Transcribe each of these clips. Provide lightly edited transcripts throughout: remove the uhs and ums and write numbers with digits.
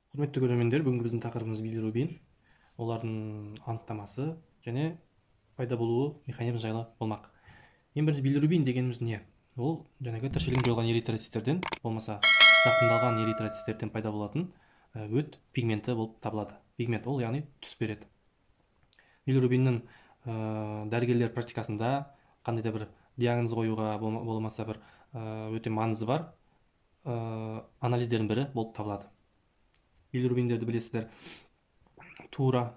Құрметті көрермендер, бүгінгі біздің тақырыбымыз билирубин, олардың анықтамасы және пайда болуы механизмі жайлы болмақ. Ең бірінші билирубин дегеніміз не? Ол жаңағы тіршілігін жойылған эритроциттерден, болмаса зақымдалған эритроциттерден пайда болатын өт пигменті болып табылады. Пигмент ол, яғни түс береді. Билирубиннің дәрігерлер практикасында қандай да бір диагноз қоюға болмаса бір өте маңызы бар анализдердің бірі болып табылады. Билирубиндерді білесіздер, тура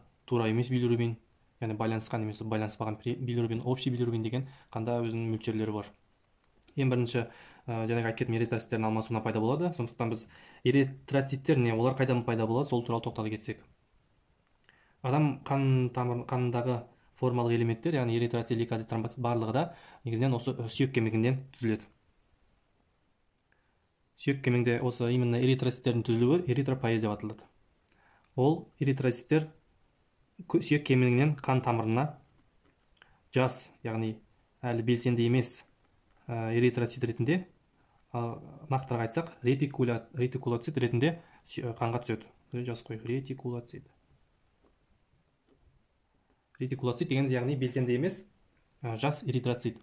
емес билирубин, яғни байланысқан немесе байланыспаған билирубин, общий билирубин деген қанда өзінің мөлшерлері бар. Ең бірінші жаңағы айтып кеттім, эритроциттердің алмасуынан пайда болады. Сондықтан біз эритроциттер не, олар қайдан пайда болады, сол туралы тоқтала кетсек. Адам қан тамыр, қанындағы формалық элементтер, яғни эритроцит, лейкоцит, тромбоцит барлығы да негізінен осы сүйек кемігінен түзіледі. Сүйек кемігінде осы именно эритроциттердің түзілуі эритропоэз деп аталады. Ол эритроциттер сүйек кемігінен қан тамырына жас, яғни әлі белсенді емес эритроцит ретінде, нақтырақ айтсақ, ретикулоцит ретінде қанға түседі. Жазып қояйық, ретикулоцит. Ретикулоцит дегеніміз яғни белсенді емес жас эритроцит.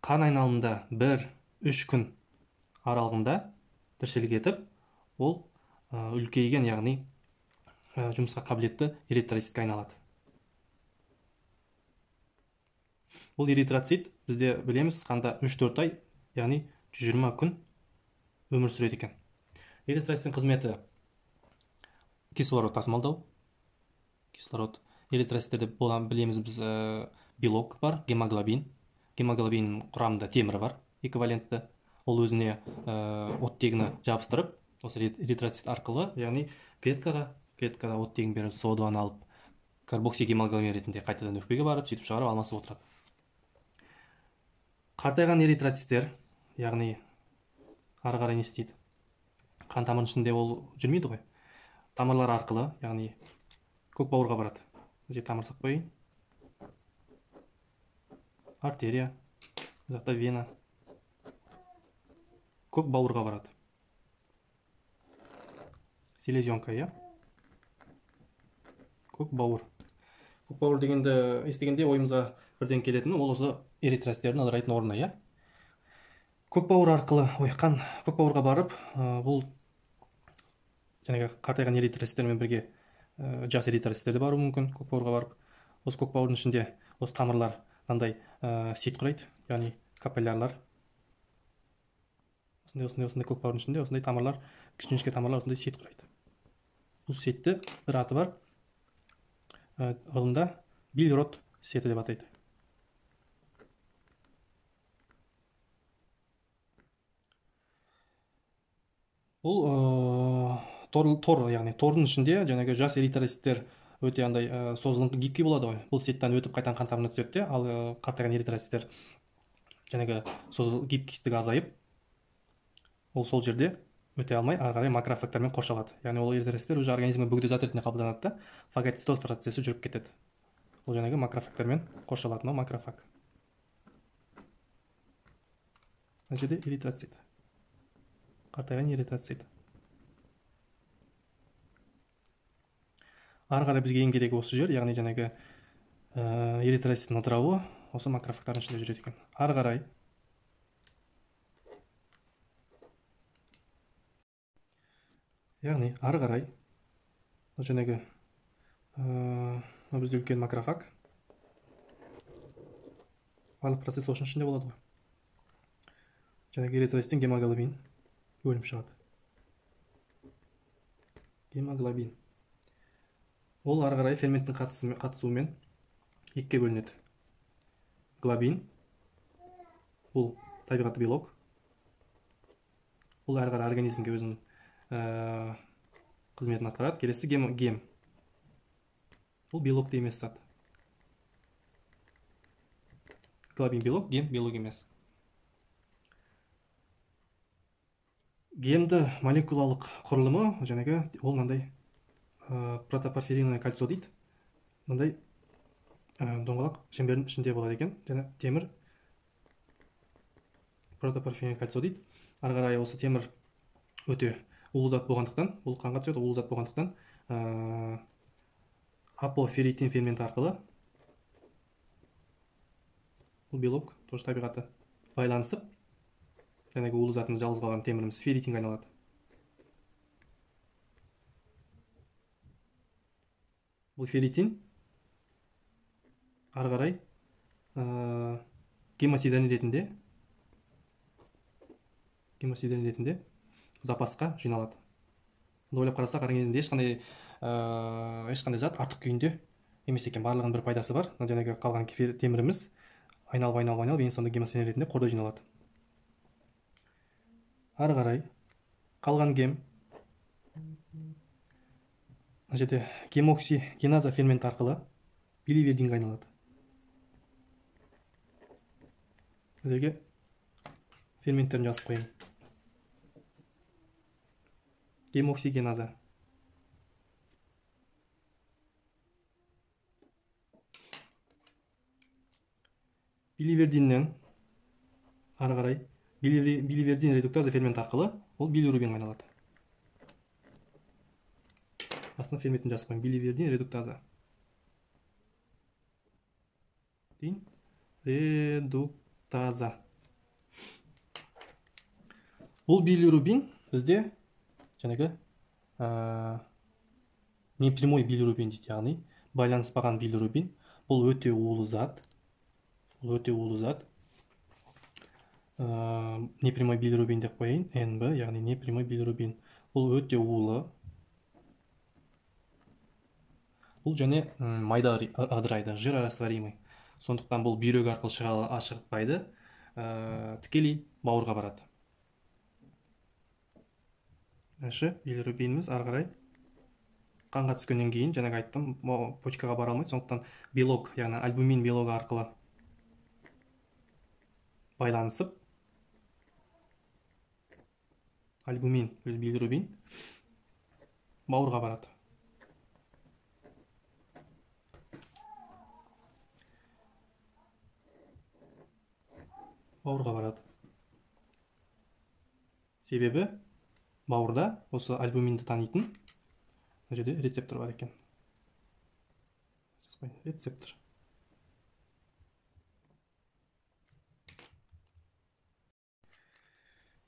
Қан айналымында 1-3 күн аралығында тіршілік етіп, ол үлкейген, яғни жұмысқа қабілетті эритроцитке айналады. Бұл эритроцит бізде білеміз қанда 3-4 ай, яғни 120 күн өмір сүреді екен. Эритроциттің қызметі кислород тасымалдау. Кислород. Эритроциттерде білеміз біз белок бар, гемоглобин. Гемоглобин құрамында темір бар, эквивалентті. Ол өзіне оттегіні жабыстырып, осы эритроцит арқылы, яғни клеткаға оттегін беріп, СО2-ны алып, карбоксигемоглобин ретінде қайтадан өкпеге барып, сөйтіп шығарып алмасып отырады. Қартайған эритроциттер, яғни ары қарай не істейді? Қан тамырының ішінде ол жүрмейді ғой. Тамырлар арқылы, яғни көк бауырға барады. Бізге тамыр сақ қояйын. Артерия, бұл жақта вена. Көк бауырға барады. Селезенка, иә? Көк бауыр. Көк бауыр дегенді естігенде ойымызға бірден келетіні ол осы эритроциттердің ыдырайтын орны, иә? Көк бауыр арқылы, ой, қан көк бауырға барып, бұл жаңағы қартайған эритроциттермен бірге жас эритроциттер де баруы мүмкін. Көк бауырға барып, осы көк бауырдың ішінде осы тамырлар мынандай сет құрайды, яғни капиллярлар. Осындай көк бауырдың ішінде осындай тамырлар, кішкене тамырлар осындай сет құрайды. Бұл сетті бір аты бар, ғылымда Бильрот сеті деп атайды. Бұл тор, яғни тордың ішінде жаңағы жас эритроциттер өте андай созылыңқы гибкий болады ғой. Бұл сеттен өтіп қайтадан қан тамырына түседі де, ал қартайған эритроциттер жаңағы гибкийстігі азайып, ол сол жерде өте алмай ары қарай макрофагтармен қоршалады. Яғни ол эритроциттер уже организмге бөгде зат ретінде қабылданады да, фагоцитоз процесі жүріп кетеді. Ол жаңағы макрофагтармен қоршалады, мынау макрофаг. Мына жерде эритроцит. Қартайған эритроцит. Ары қарай бізге ең керегі осы жер, яғни жаңағы эритроциттің ыдырауы осы макрофагтардың ішінде жүреді екен. Ары қарай яғни ары қарай жаңағы бізде үлкен макрофаг, барлық процесс осының ішінде болады ғой. Жаңағы эритроциттен гемоглобин бөлініп шығады. Гемоглобин. Ол ары қарай ферменттің қатысуымен екіге бөлінеді. Глобин, бұл табиғатты белок. Бұл ары қарай организмге өзінің қызметін атқарады. Келесі гем. Бұл белокты емес зат. Глобин белок, гем белок емес. Гемді молекулалық құрылымы жаңағы ол мынандай протопорфириновое кольцо дейді. Мынандай доңғалақ шеңбердің ішінде болады екен. Және темір протопорфириновое кольцо дейді. Ары қарай осы темір өте Улы зат болғандықтан, бұл қанға түседі, улы зат болғандықтан апоферритин ферменті арқылы бұл белок тоже табиғаты байланысып, жаңағы улы затымыз жалғыз қалған теміріміз ферритинге айналады. Бұл ферритин ары қарай гемосидерин ретінде запасқа жиналады. Ойлап қарасақ, организмде ешқандай зат артық күйінде емес екен. Барлығының бір пайдасы бар. Жаңағы қалған теміріміз айналып, айналып, ең соңында гемосидерин ретінде қорда жиналады. Ары қарай қалған гем мына жерде гемоксигеназа ферменті арқылы биливердинге айналады. Бұл жерге ферменттерін жазып қояйын. Гемоксигеназа. Биливердиннен ары қарай биливердин редуктаза ферменті арқылы ол билирубинге айналады. Астына ферментін жазып қояйын. Биливердин редуктаза. Редуктаза. Бұл билирубин бізде жаңағы непрямой билирубин дейді, яғни байланыспаған билирубин. Бұл өте улы зат. Бұл өте улы зат. Непрямой билирубин деп қояйын, НБ, яғни непрямой билирубин. Бұл өте улы. Бұл және майда ыдырайды, жирорастворимый. Сондықтан бұл бүйрек арқылы шығытпайды, тікелей бауырға барады. Әші билирубиніміз ары қарай қанға түскеннен кейін, жаңағы айттым, почкаға бара алмайды, сондықтан белок, яғни альбумин белогы арқылы байланысып, альбумин плюс билирубин бауырға барады. Бауырға барады. Себебі бауырда осы альбуминді танитын мына жерде рецептор бар екен. Рецептор.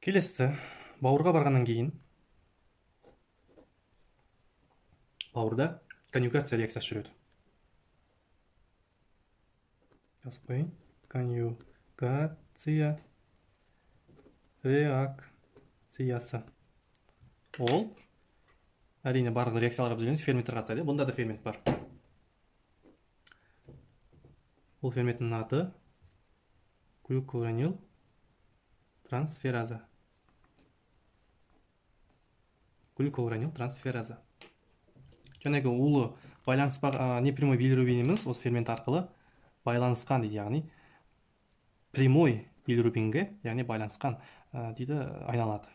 Келесі бауырға барғаннан кейін бауырда конъюгация реакциясы жүреді. Жазып қояйын. Конъюгация реакциясы. Ол әрине барлық реакцияларға біз білеміз, ферменттер қатысады. Бұнда да фермент бар. Бұл ферменттің аты глюкуронил трансфераза. Глюкуронил трансфераза. Жаңағы улы байланыспа непрямой билирубиніміз осы фермент арқылы байланысқан дейді, яғни прямой билирубинге, яғни байланысқан дейді, айналады.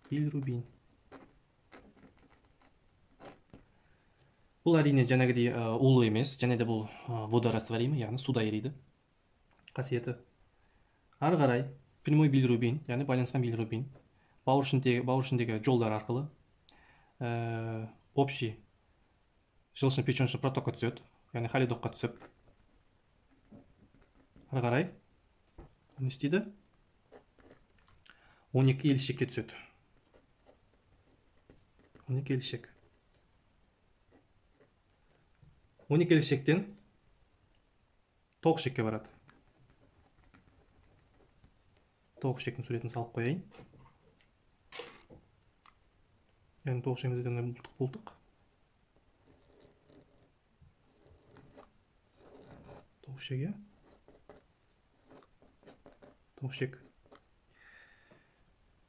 Билирубин. Бұл әрине жаңағыдей улы емес, және де бұл водорастворимый, яғни суда ериді қасиеті. Ары қарай прямой билирубин, яғни байланысқан билирубин бауыр ішіндегі жолдар арқылы общий желчно-печеночный протокқа түседі, яғни холедокқа түсіп, ары қарай не істейді? 12 елшекке түседі. 12 елшек. 12 елшектен тоқ ішекке барады. Тоқ ішектің суретін салып қояйын. Яғни тоқ ішегімізде бұлтық. Тоқ ішегі. Тоқ ішек.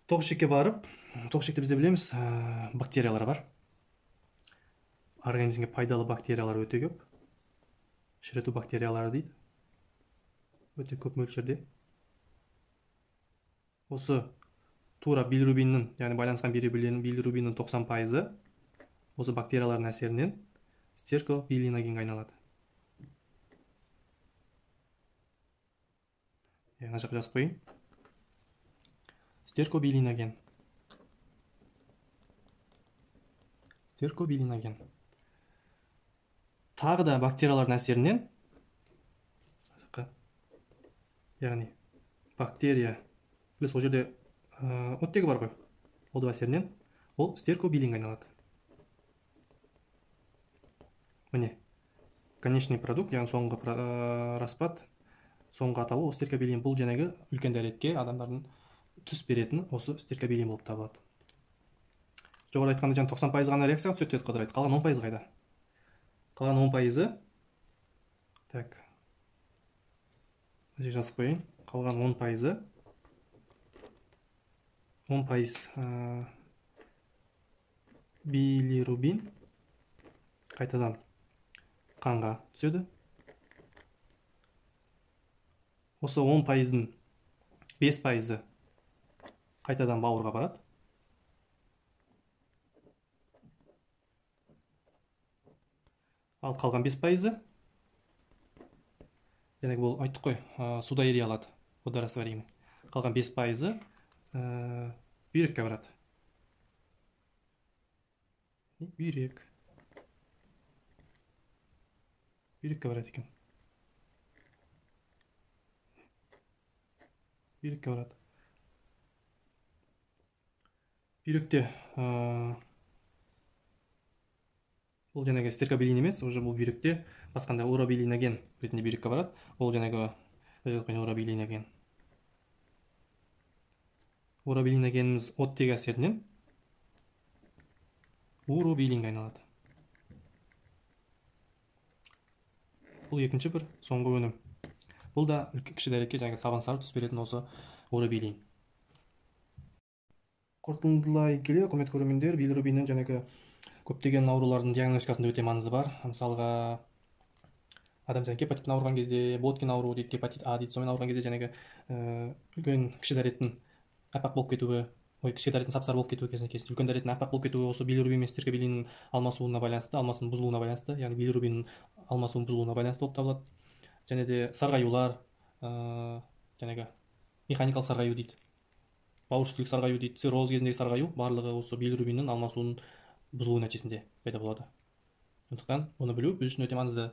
Тоқ ішекке барып, тоқ ішекте бізде білеміз, бактериялар бар. Организмге пайдалы бактериялар өте көп. Шіріту бактериялары дейді. Өте көп мөлшерде. Осы тура билирубиннің, яғни байланысқан билирубиннің 90% осы бактериялардың әсерінен стеркобилиногенге айналады. Мына жаққа жазып қояйын. Стеркобилиноген. Стеркобилиноген. Тағы да бактериялардың әсерінен, яғни бактерия плюс ол жерде оттегі бар ғой, ол да әсерінен ол стеркобилинге айналады. Міне, конечный продукт, яғни соңғы распад, соңғы аталу ол стеркобилин. Бұл жаңағы үлкен дәретке адамдардың түс беретін осы стеркобилин болып табылады. Жоғарыда айтқандай, жаңа 90% ғана реакцияға түседі дедік қой, қалған 10% қайда? Қалған 10%, так, мына жерге жазып қояйын, қалған 10%, 10% билирубин қайтадан қанға түседі. Осы 10%-ның 5%-ы қайтадан бауырға барады. Ал қалған 5%-ы, жаңағы бұл айттық қой, суда ери алады, водорастворимый. Қалған 5%-ы бүйрекке барады. Бүйрек. Бүйрекке барады екен. Бүйрекке барады. Бүйректе бұл жаңағы стеркобилин емес, уже бұл бүйректе басқанда уробилиноген ретінде бүйрекке барады. Ол жаңағы уробилиноген. Уробилиногеніміз оттегі әсерінен уробилинге айналады. Бұл екінші бір соңғы өнім. Бұл да кіші дәретке жаңағы сабын сары түс беретін осы уробилин. Қорытындылай келе, құрметті көрермендер, билирубиннің жаңағы көптеген аурулардың диагностикасында өте маңызы бар. Мысалға, адам жаңағы гепатитпен ауырған кезде, Боткин ауруы дейді, гепатит А дейді, сонымен ауырған кезде жаңағы үлкен кіші дәреттің аппақ болып кетуі, ой, кіші дәреттің сап-сары болып кетуі кезінде, үлкен дәреттің аппақ болып кетуі осы билирубин мен стеркобилиннің алмасуына байланысты, алмасуының бұзылуына байланысты, яғни билирубиннің алмасуының бұзылуына байланысты болып табылады. Және де сарғаюлар, жаңағы механикалық сарғаю дейді, бауыр сүтілік сарғаю дейді, цирроз кезіндегі сарғаю, барлығы осы билирубиннің алмасуының бұзылуы нәтижесінде пайда болады. Сондықтан бұны білу біз үшін өте маңызды.